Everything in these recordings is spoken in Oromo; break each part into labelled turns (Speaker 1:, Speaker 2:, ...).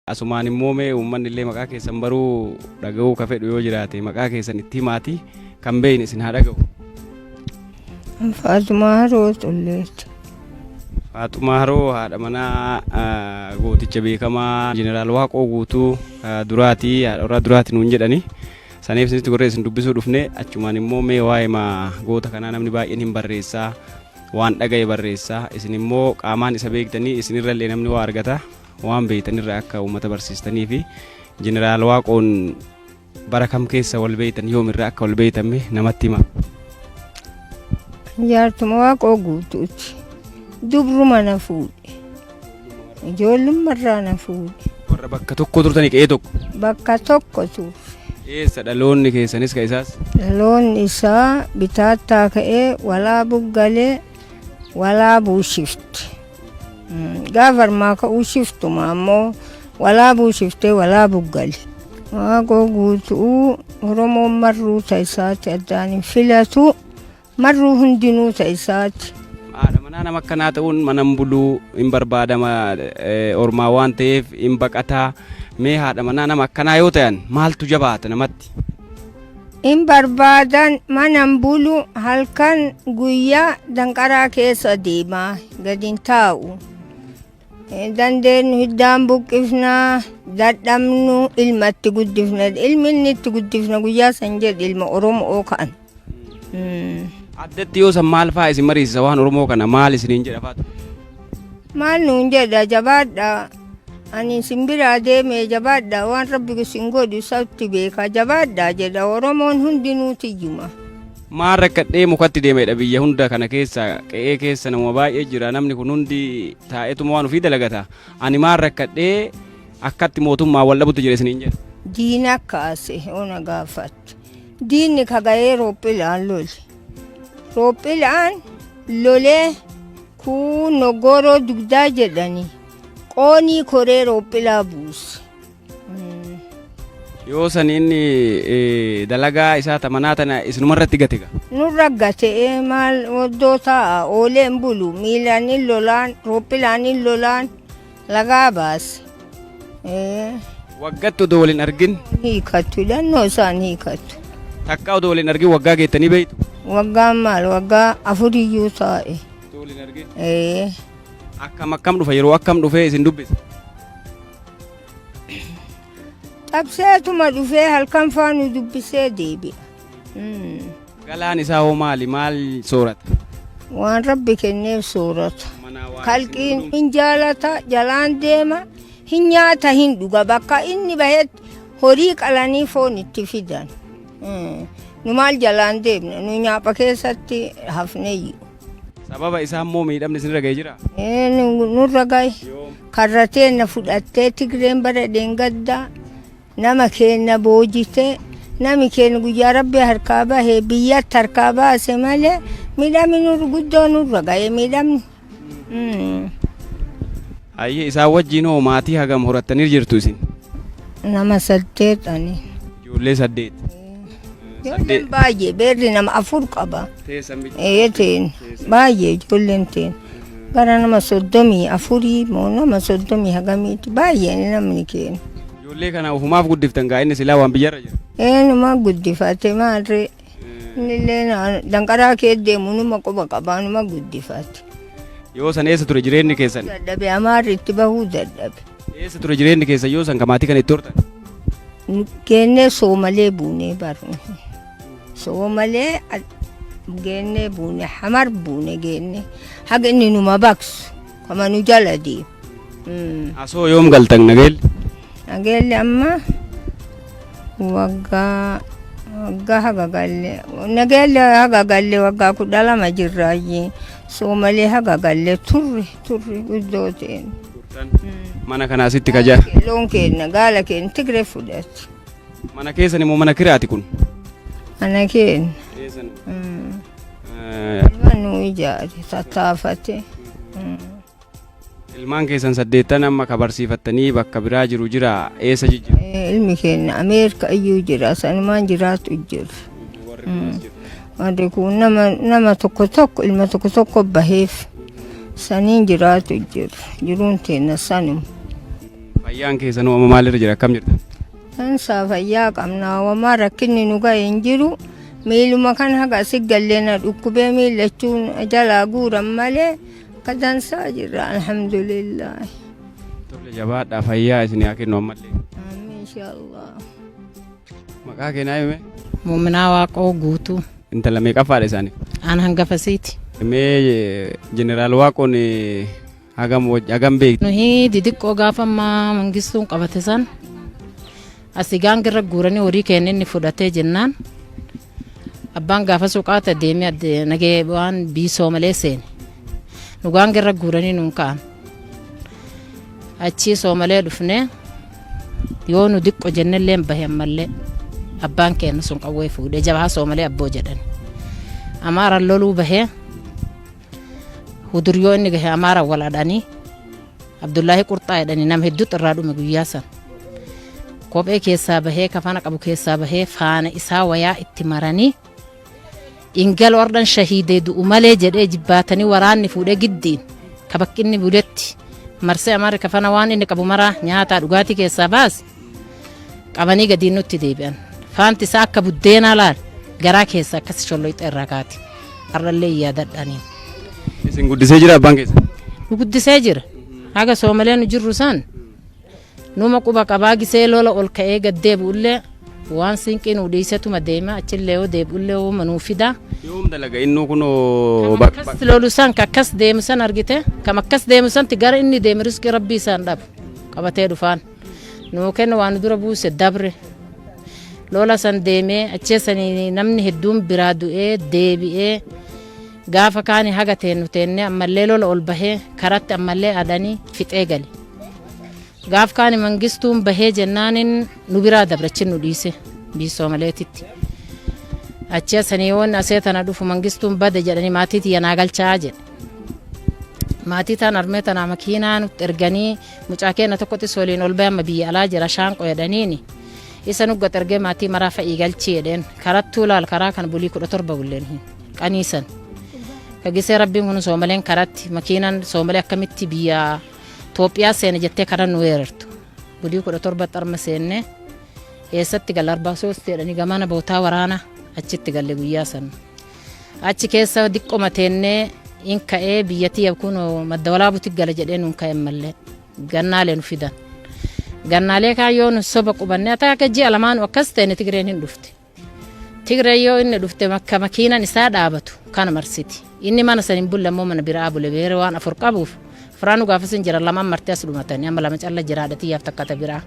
Speaker 1: Asumaan immoo mee uummanni illee maqaa keessan baruu dhaga'uu ka fedhu yoo jiraate maqaa keessan itti himaati kan beeyne isin haa dhaga'u.
Speaker 2: Faaxumaa Haroo Xulleeti.
Speaker 1: Faaxumaa Haroo haadha manaa gooticha beekamaa Jeneraal Waaqoo Guutuu duraati haadha warraa duraati nuun jedhani. Saniif isinitti gorree isin dubbisuu dhufne achumaan immoo mee waa'ee goota kanaa namni baay'een hin barreessaa waan dhaga'e barreessaa isin immoo qaamaan isa beektanii isinirrallee namni waa argata. Waan beektan irraa akka uummata barsiistanii fi Jeneraal Waaqoon bara kam keessa wal beektan yoom irraa akka wal beektan mee namatti hima.
Speaker 2: Jaartuma Waaqoo Guutuuti. Dubruma na fuudhe. Ijoollummarraa na fuudhe.
Speaker 1: Warra bakka tokko turtanii qe'ee tokko.
Speaker 2: Bakka tokko turre.
Speaker 1: Eessa dhaloonni keessanis ka isaas?
Speaker 2: Dhaloonni isaa bitaattaa ka'ee Walaabuu galee Walaabuu shifte. Gaafa armaa ka'uu shiftuma ammoo Walaabuu shiftee Walaabuu gale. Waaqoo Guutuu Oromoon marruu ta isaati addaan hin filatu marruu hundinuu ta isaati.
Speaker 1: Haadha manaa nama akkanaa ta'uun mana hin buluu hin barbaadama ormaa waan ta'eef hin baqataa mee haadha manaa nama akkanaa yoo ta'an maaltu jabaata namatti?
Speaker 2: Hin barbaadan manan bulu halkan guyyaa danqaraa keessa deema gadi hin taa'u. Dandeenyu hiddaan buqqifna dadhabnu ilma itti guddifna ilmi inni itti guddifna guyyaa san jedhe ilma Oromoo ka'an.
Speaker 1: Addatti yoo san maal fa'aa isin mariisisa waan Oromoo kana maal isiniin jedha faatu?
Speaker 2: Maal nuun jedha jabaadha ani isin biraa deeme jabaadha waan rabbi isin godhu isatti beeka jabaadha jedha Oromoon hundinuu tiyyuma.
Speaker 1: Maal rakkadhee mukatti deemedha biyya hunda kana keessa qe'ee keessa nama baay'ee jira namni kun hundi taa'eetuma waan ofii dalagata ani maal rakkadhee akkatti mootummaa wal dhabutti jira isiniin jedha.
Speaker 2: Diina kaase ona gaafatte. Diinni kaga'ee roophilaan lole. Roophilaan lolee Kuun noggooroo dugdaa jedhani qoonii koree roophilaa buuse.
Speaker 1: Yoo san inni dalagaa isaa ta manaa tana isinuma irratti gate gaa.
Speaker 2: Nurra gate maal oddoo taa'a oolee hin bulu miilaan hin lolaan roophilaan hin lolaan lagaa baase.
Speaker 1: Waggatti odoo wal hin argin.
Speaker 2: Hiikattu hidhannoo isaan hiikattu.
Speaker 1: Takkaa odoo wal hin argin waggaa geettanii beektu.
Speaker 2: Waggaan maal waggaa afuriyyuu taa'e.
Speaker 1: Odoo wal hin argin. Akkam akkam dhufa yeroo akkam dhufee isin dubbisa.
Speaker 2: Xabseetuma dhufee halkan faa nu dubbisee deebi'a.
Speaker 1: Galaan isaa hoo maali? Maal soorata?
Speaker 2: Waan Rabbi kenneef soorata.
Speaker 1: Manaa waan
Speaker 2: Kalqiin
Speaker 1: isin
Speaker 2: hin jaalata, jalaan deema, hin nyaata, hin dhuga. Bakka inni bahetti horii qalanii foon itti fidan. Nu maal jalaan deemna? Nu nyaapha keessatti hafneyyu.
Speaker 1: Sababa isaa immoo miidhamni isinirra ga'e jira?
Speaker 2: Ee, nurra gahe.
Speaker 1: Yoom?
Speaker 2: Karra teenna fudhattee Tigreen bara dheengaddaa Nama keenna boojite nami keenya guyyaa rabbi harkaa bahe biyyatti harkaa baase malee miidhamni nurra guddoo nurra ga'e miidhamni.
Speaker 1: Hayyee isaan wajjin hoo maatii hagam horattanii jirtu isin?
Speaker 2: Nama saddeet ani.
Speaker 1: Ijoollee saddeet.
Speaker 2: Ijoolleen baay'ee beerri nama afur qaba.
Speaker 1: Teessan bicha.
Speaker 2: Ee teen baay'ee ijoolleen teen gara nama 34 moo nama soddomii hagamiiti baay'ee namni keenya.
Speaker 1: Ijoollee kana ofumaaf guddiftan gaa inni silaa waan biyyarra jira.
Speaker 2: Eenyuma guddifate maalree innillee danqaraa kee deemu numa quba qabaa numa guddifate.
Speaker 1: Yoo san eessa ture jireenyi keessan?
Speaker 2: Dadhabe amaarri itti bahuu dadhabe.
Speaker 1: Eessa ture jireenyi keessan yoo san ka maatii kana itti hortan?
Speaker 2: Geennee soomalee buunee barnu. Soomalee geennee buune hamar buune geennee haga inni numa baqsu kama nu jala deemu.
Speaker 1: Asoo yoom galtan Nageelle?
Speaker 2: Nageelle amma waggaa waggaa haga galle Nageelle haga galle waggaa 12 jirraayyi soomalee haga galle turre turre guddoo ta'een.
Speaker 1: Mana kana asitti kajaa.
Speaker 2: Loon keenya gaala keenya Tigree fudhate.
Speaker 1: Mana keessan immoo mana kiraati kun?
Speaker 2: Mana keenya.
Speaker 1: Keessan.
Speaker 2: Ilma nu ijaare tattaafate.
Speaker 1: Ilmaan keessan saddeettan amma ka barsiifattanii bakka biraa jiru jira eessa jijjiiru?
Speaker 2: Ilmi keenya Ameerika iyyuu jira sanumaan jiraatu jira.
Speaker 1: Warri kun as jiru.
Speaker 2: Warri kun nama nama tokko tokko ilma tokko tokko baheef saniin jiraatu jira. Jiruun teenya sanuma.
Speaker 1: Fayyaan keessanuu amma maalirra jira, akkam jirtan?
Speaker 2: Dansaa, fayyaa qabna. Wamaa rakkinni nu ga'e hin jiru. Miiluma kan haga asi gallee na dhukkubee miillachuun jalaa guuran malee akka dansaa jirra, alhamdulillah.
Speaker 1: Tole, jabaadhaa, fayyaa isin haa kennu ammallee.
Speaker 2: Amiin, inshaallah.
Speaker 1: Maqaa kee naa hime?
Speaker 3: Muuminaa Waaqoo Guutuu.
Speaker 1: Intala meeqaffaadha isaaniif?
Speaker 3: Aan hangafa siiti.
Speaker 1: Mee Jeneraal Waaqoon hagam beektu?
Speaker 3: Nuyi didiqqoo gaafa ammaa Mangistuun qabate san asii gaangirra guuranii horii keenya inni fudhatee jennaan, abbaan gaafa suqaata deemee adde nagee waan biisoo malee seene. Nu gaangirra guuranii nuun ka'an. Achii soomalee dhufnee yoo nu diqqo jennellee bahe, ammallee abbaan keenya sun qawwee fuudhee jabaa soomalee abboo jedhan. Amaaraan loluu bahee hudur yoo inni gahe Amaaraan wal adhanii Abdullaahi Qurxaa jedhanii nama hedduutu irraa dhume guyyaa san. Kophee keessaa bahee, kafana qabu keessaa bahee, faana isaa wayaa itti maranii ingala ordhan shahiidee du'u malee jedhee jibbaatanii waraanni fuudhee giddiin ka bakki inni buletti marsee Amaarri kafana waan inni qabu maraa nyaataa dhugaatii keessaa baase qabanii gadiin nutti deebi'an. Faanti isaa akka buddeenaa laal garaa keessa akkas sholloyxa irraa kaati. Har'allee yaadadhaaniin.
Speaker 1: Isin guddisee jira abbaan keessa?
Speaker 3: Nu guddisee jira. Haga soomalee nu jirru san numa quba qabaa. Gisee lola ol ka'ee gad deebi'ullee waan sinqii nu dhiisetuma deema, achillee yoo deebi'ullee uuma nuu fida.
Speaker 1: Yoom dalaga innuu kunoo?
Speaker 3: Kam akkas lolu san, ka akkas deemu san argite, kam akkas deemu santi gara inni deeme riskii rabbii isaan dhabu qabatee dhufaan. Nuu kenna waan nu dura buuse dabre. Lola san deemee achee sanii namni hedduun biraa du'ee deebi'ee gaafa kaani haga teennu teennee ammallee lola ol bahee karatti ammallee adanii fixee gale. Gaaf kaani Mangistuun bahee jennaanin nu biraa dabrachin nu dhiise biisoo maleetitti. Achi asanii yoon asee tana dhufu Mangistuun bade jedhanii maatii tiyya naa galchaa jedhe. Maatii taan armee tanaa makiinaa nutti erganii mucaa keenya tokkotti waliin ol bahee amma biyya alaa jira shaanqo jedhaniini. Isa nu gat ergee maatii maraa fa'ii galchii jedheen, karattuu laal karaa kan bulii 17 bulleen hin qaniisan. Kagisee rabbiin kun soomaleen karatti makiinaan soomalee akkamitti biyya Itoophiyaa seene jettee karaa nu weerartu. Bulii 17 arma seenne, eessatti galla, 43 jedhanii gamana bootaa waraana achitti galle guyyaa san. Achi keessa diqqoma teennee in ka'ee biyyattii kun madda walaabutti gala jedhee nuun ka'e mallee gannaalee nu fidan. Gannaalee kaayyoo nu soba qubannee ata akka ji'a lamaan akkas ta'e Tigreen hin dhufte. Tigree yoo inni dhufte makka makiinaan isaa dhaabatu kana marsiti. Inni mana san hin bulle ammoo mana biraa bule, beere waan afur qabuuf. Afraanu gaafas hin jiran, lamaan martee as dhumatanii amma lama calla jiraadha xiyyaaf takka ta biraa.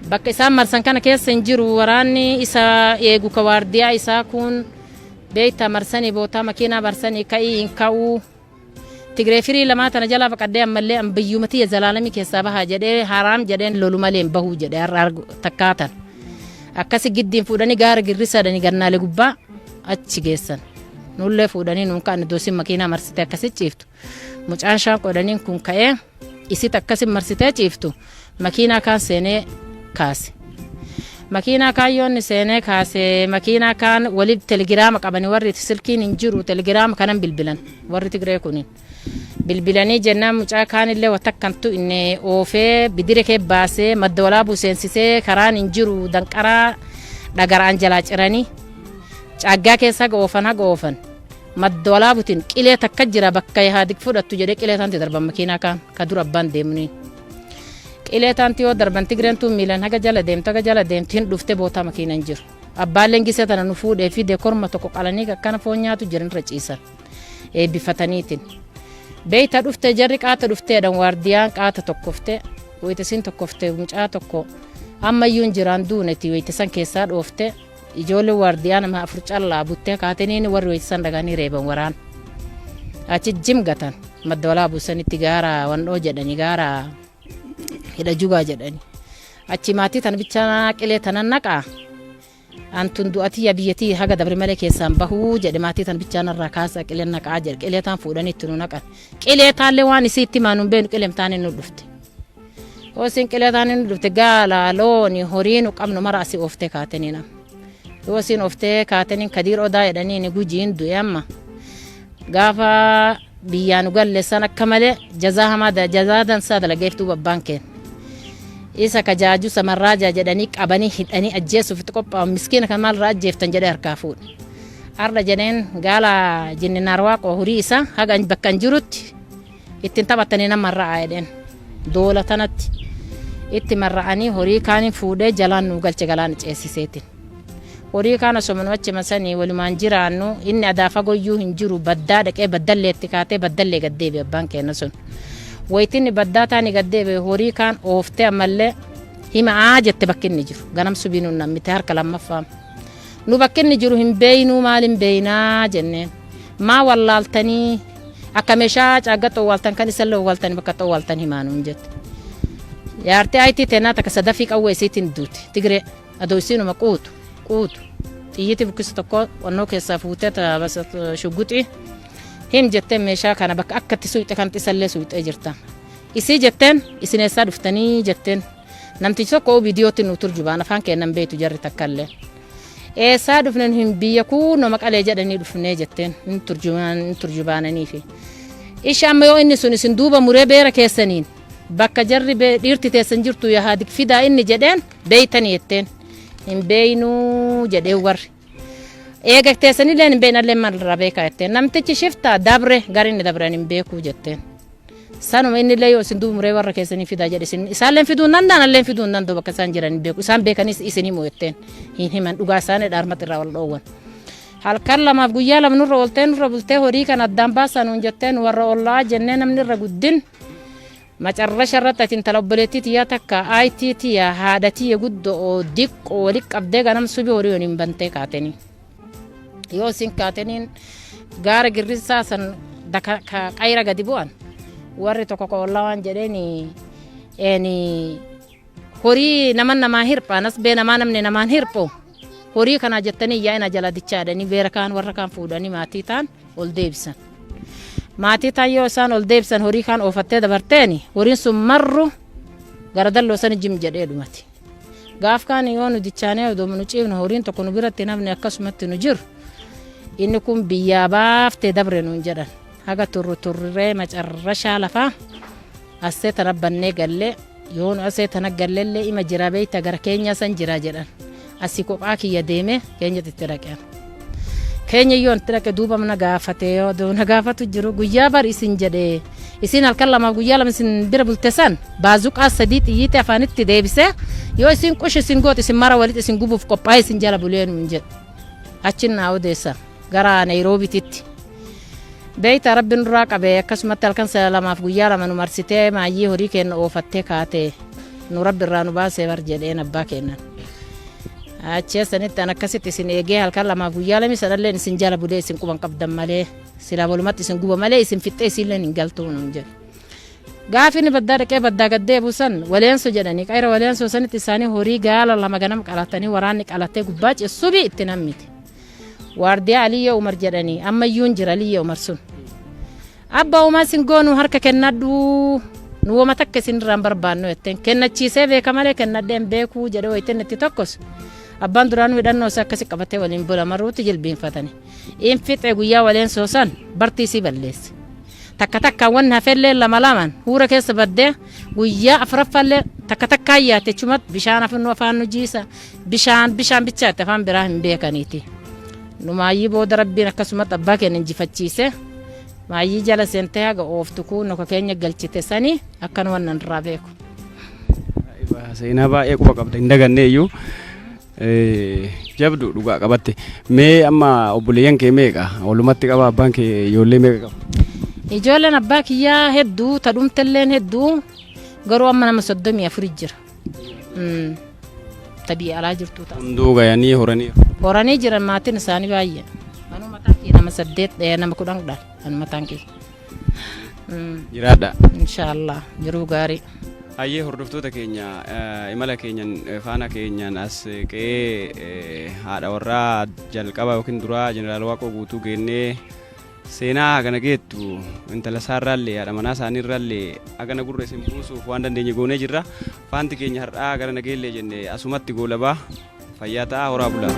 Speaker 3: Bakka isaan marsan kana keessa hin jiru, waraanni isa eegu ka waardiyaa isaa kun beektaa marsanii bootaa makiinaa marsanii ka'ii hin ka'uu. Tigree firii lamaa tana jalaa baqadhee ammallee an biyyuma tiyya zalaalamii keessaa bahaa jedhee haraam jedheen lolu malee hin bahuu jedhee har'a takkaatan. Akkasi giddiin fuudhanii gaara girrisaadhanii gannaalee gubbaa achi geessan. Nullee fuudhanii nuun ka'an iddoo makiinaa marsitee akkasi ciiftu. Mucaan shaan qodhaniin kun ka'ee isit akkasi marsitee ciiftu makiinaa kaan seenee kaase. Makiinaa kaan yoonni seenee kaase, makiinaa kaan waliif telegiraama qabanii, warri silkiin hin jiru, telegiraama kanan bilbilan warri Tigree kunin. Bilbilanii jennaan mucaa kaanillee watakkantu inni oofee bidire kee baasee madda walaabuu seensisee, karaan hin jiru, danqaraa dhagaraan jalaa ciranii caaggaa keessa haga oofan haga oofan madda walaabutiin qilee takka jira bakka yahaadik fudhattu jedhee qilee taanti darban makiinaa kaan ka dura abbaan deemuniin. Qilee taanti yoo darban Tigreen tun miilan haga jala deemtu haga jala deemtu hin dhufte, bootaa makiinaan jiru. Abbaan gisee tana nu fuudhee fide korma tokko qalanii akkana foon nyaatu jiran irra ciisan. Eebbifataniitiin. Beeyta dhufte jarri qaata dhufteedhan, waardiyaan qaata tokkofte wayitasiin tokkofte mucaa tokko ammayyuu hin jiraan duuneti wayitasan keessaa dhoofte ijoollee waardiyaa nama afur callaa buttee kaateniin warri wayitasan dhaganii reeban waraan. Achi jim gatan madda walaa buusanitti gaara wandhoo jedhani, gaara hidha jugaa jedhani. Achi maatii tana bichaa qilee tanan naqaa. Antun du'atii biyyatii haga dabre malee keessaan bahuu jedhe, maatii tan bichaan irraa kaasa qileen naqaa jedhe, qilee taan fuudhanii itti nu naqan. Qilee taallee waan isii itti maanu hin beeknu, qileen taan nu dhufte. Yoo isin qilee taan nu dhufte gaala looni horii nu qabnu mara asii ooftee kaatanii nama. Yoo isin ooftee kaatanii Kadiir Odaa jedhanii ni gujiin du'e amma. Gaafa biyyaa nu galle san akka malee jazaa hamaa jazaa dansaa dalageeftuu babbaan keenya. Isa ka jaaju samarraajaa jedhanii qabanii hidhanii ajjeesuuf itti qophaa'an miskiina kan maalirraa ajjeeftan jedhee harkaa fuudhe. Arda jedheen gaala jinninaar waaqoo horii isaa haga bakka hin jirutti ittiin taphatanii nama marra'aa jedheen. Doola tanatti itti marra'anii horii kaanii fuudhee jalaan nu galche galaana ceesiseetiin. Horii kaan osoma nu achuma sanii walumaan jiraannu inni adaa fagoyyuu hin jiru baddaa dhaqee baddallee itti kaatee baddallee gad deebi'e abbaan keenya sun. Wayitinni baddaa taani gad deebi'e horii kaan ooftee ammallee hima aa jette bakki inni jiru ganam subii nu nammite harka lammaffaa. Nu bakki inni jiru hin beeynuu maal hin beeynaa jenneen. Maa wallaaltanii akka meeshaa caagga xowwaaltan kan isallee owwaaltanii bakka xowwaaltan himaa nuun jette. Yaartee ayitii teenaa takka sadafii qawwee isiitiin duute Tigree. Adoo isiinuma quutu quutu xiyyiti bukkisa tokko wannoo keessaa fuutee shugguxii him jetteen meeshaa kana bakka akka itti suuqxe kanatti isallee suuqxee jirta. Isii jetteen isin eessaa dhuftanii jetteen namtichi tokko viidiyootti nu turjubaan afaan keennan beektu jarri takkallee. Eessaa dhufne nu hin biyya kuunoo maqalee jedhanii dhufnee jetteen hin turjubaananiifi. Isha amma yoo inni sun isin duuba muree beera keessaniin bakka jarri dhiirti teessan jirtu yaa fidaa inni jedheen beeytanii jetteen hin beeynuu jedhee warri. Eega teessanillee hin beeynallee maalirraa beekaa jetteen namtichi shiftaa dabre gara inni dabran hin beekuu jetteen. Sanuma innillee yoo isin duuba muree warra keessanii fidaa jedhe isin isaallee fiduu hin danda'an allee fiduu hin danda'u bakka isaan jiran hin beeku isaan beekanis isin himu jetteen hin himan dhugaa isaanii dhaarmatti irraa wal dhoowwan. Halkan lamaaf guyyaa lama nurra ooltee nurra bultee horii kan addaan baasaa nuun jetteen warra ollaa jennee namni irra guddin Macarrasha irratti ati intala obboleettii tiyyaa takka aayitii tiyya haadha tiyya guddoo diqqoo wali qabdee ganam subii horii waliin bantee kaatanii. Yoo isin kaataniin gaara girrisaa san qayra gadi bu'an warri tokko ka ollaa waan jedheen eeni horii nama namaa hirpha nas bee namaa namni namaan hirphu horii kanaa jettanii yaa'ina jala dichaadhanii beera kaan warra kaan fuudhanii maatii ta'an ol deebisan. Maatii taan yoo isaan ol deebisan horii kaan oofattee dabarteeni horiin sun marru gara dalloo sani jim jedhee dhumati. Gaaf kaan yoo nu dichaanee odoo nu ciifnu horiin tokko nu biratti hin hafne akkasumatti nu jiru. Inni kun biyyaa baaftee dabre nuun jedhan. Haga turru turree macarrashaa lafaa assee tana bannee gallee yoo nu asee tana gallellee ima jira beeyta gara keenyaa san jira jedhan. Asii kophaa kiyya deemee keenyatti itti dhaqeen. Keenya yoo itti dhaqe duuba na gaafate yoo na gaafatu jiru guyyaa bar isin jedhe isin halkan lamaaf guyyaa lama isin bira bulte san baazuqaa sadii xiyyiite afaanitti deebise yoo isin qush isin goote isin mara walitti isin gubuuf qophaa'e isin jala bulee nuun jedhe. Achin naa odeessa gara Naayiroobiititti. Beeyta rabbi nurraa qabe akkasumatti halkan lamaaf guyyaa lama nu marsitee maayyii horii keenya oofattee kaate nu rabbi irraa nu baasee bar jedheen abbaa keennan. Achi sanitti an akkasitti isin eegee halkan lamaaf guyyaa lami sanallee isin jala bulee isin quban qabdan malee silaa walumatti isin guba malee isin fixxee isinillee hin galtuu nuun jedhe. Gaafi inni baddaa dhaqee baddaa gad deebi'u san waleenso jedhanii qayra waleenso sanitti isaanii horii gaala lama ganam qalatanii waraanni qalatee gubbaa ceessubi itti nammite. Waardiyaa Aliyya Umar jedhanii ammayyuu hin jira Aliyya Umar sun. Abba uumaa isin goonu harka kennadhu nu woma takka isin irraa hin barbaannu jetteen kennachiisee beeka malee kennadhee hin beekuu jedhee wayitiin itti tokkos abbaan duraanuu hidhannoo isaa akkasi qabatee waliin bula maruutti jilbiinfatani. In fixe guyyaa waleen soosan bartii isii balleesse. Takka takkaan wanni hafellee lama lamaan huura keessa baddee guyyaa afuraffallee takka takkaan yaate chumatti bishaan afannu afaan nu jiisa bishaan bishaan bichaatti afaan biraa hin beekaniiti. Nu maayyii booda rabbiin akkasumatti abbaa keenya injifachiise maayyii jala seentee haga ooftu kuun ka keenya galchite sanii akkan wannan irraa beeku.
Speaker 1: Seenaa baay'ee quba qabda hin daganne iyyuu. Jabdu dhugaa qabatte. Mee amma obboleeyyan kee meeqa? Walumatti qaba abbaan kee ijoollee meeqa qaba?
Speaker 3: Ijoolleen abbaa kiyyaa hedduu ta dhumtelleen hedduu garuu amma nama 34 jira. Ta biyya alaa jirtu ta'a.
Speaker 1: Hunduu gayanii horanii.
Speaker 3: Horanii jiran maatiin isaanii baay'ee. Anuu mataan kiyya nama 8 nama 10 dha anu mataan kiyya.
Speaker 1: Jiraadha.
Speaker 3: Inshaallah jiruu gaarii.
Speaker 1: Hayyee hordoftoota keenya imala keenyan faana keenyan as qe'ee haadha warraa jalqaba yookiin duraa Jeneraal Waaqoo Guutuu geennee seenaa hagana geettu intala isaarraallee haadha manaa isaaniirraallee hagana gurra isin buusuuf waan dandeenye goonee jirra. Faanti keenya har'aa gara nageellee jenne asumatti goolabaa fayyaa ta'aa horaa bulaa.